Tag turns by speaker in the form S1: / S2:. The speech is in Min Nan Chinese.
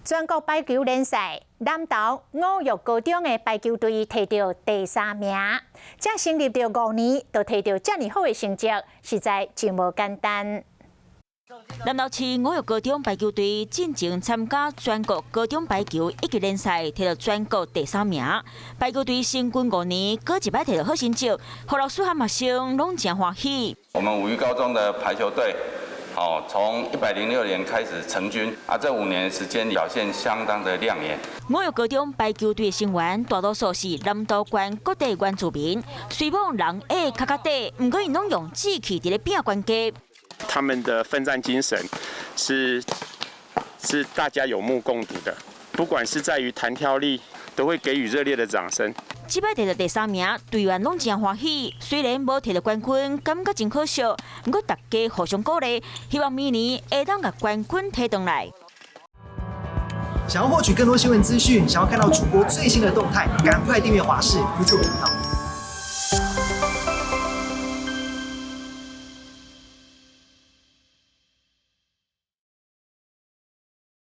S1: 全國排球聯賽，南投五育高中的排球隊提著第三名，才成立著5年，就提著遮爾好的成績，實在真無簡單。
S2: 南投市五育高中排球隊進前參加全國高中排球一級聯賽，提著全國第三名。排球隊成軍5年，閣一擺提著好成績，予老師和學生攏誠歡喜。
S3: 我們五育高中的排球隊，哦，從106年開始成軍，啊，這5年時間表現相當的亮眼。
S2: 五育高中排球隊成員大多數是南投縣各地原住民，雖罔人矮跤較短，毋過𪜶攏用志氣佇咧拚懸低。
S4: 他們的奮戰精神是大家有目共睹的，不管是在於彈跳力，都會給予熱烈的掌聲。
S2: 這擺提著第三名，隊員攏誠歡喜。雖然無提著冠軍，感覺真可惜。毋過大家互相鼓勵，希望明年會當共冠軍提轉來。
S5: 想要獲取更多新聞資訊，想要看到主播最新的動態，趕快訂閱華視 YouTube 頻道。